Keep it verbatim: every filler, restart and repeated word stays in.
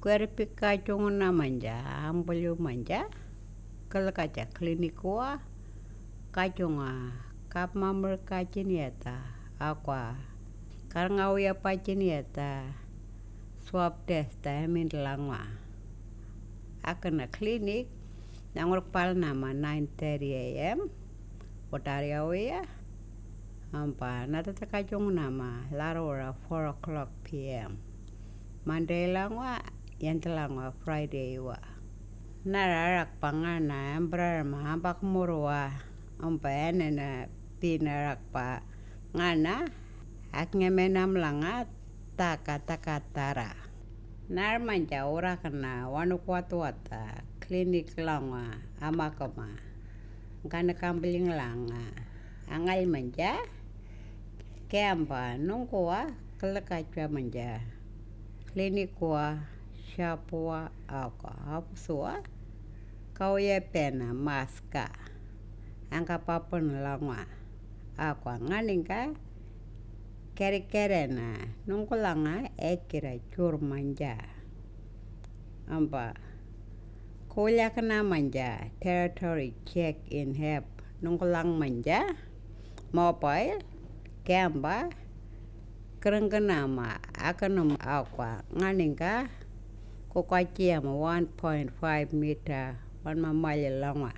Kwerpik kachungu na manja, ambulyu manja, kalakacha clinic wa, kachunga, kap mamur kachin yata, akwa, karnga uya pachin yata, swab test ta emin langwa. Akana clinic, nangur pal nama nine thirty a m, Otaria uya, ampa, nata kachungu nama, larora four o'clock p m. Monday langwa, yantalangwa Friday wa. Nara arakpa ngana embrar ma ambak murwa, ampa enena pina arakpa ngana, akngemenam langa taka taka tara. Nar manja urakna wanuk watwata clinic langwa amakama. Gana kambiling langa. Angal manja, kemba nungkua kalakachwa manja. Clinic wa shapua aka apusua. Kauya pena maska. Angka papun langwa. Akwa nganingka kere kere na nungkulanga ekira chur manja. Ampa kulyakna manja territory check in hep nungkulang manja mobile kemba kerengkena ma akanum akwa nganingka kukwachia ma one point five meter wan ma mali langwa.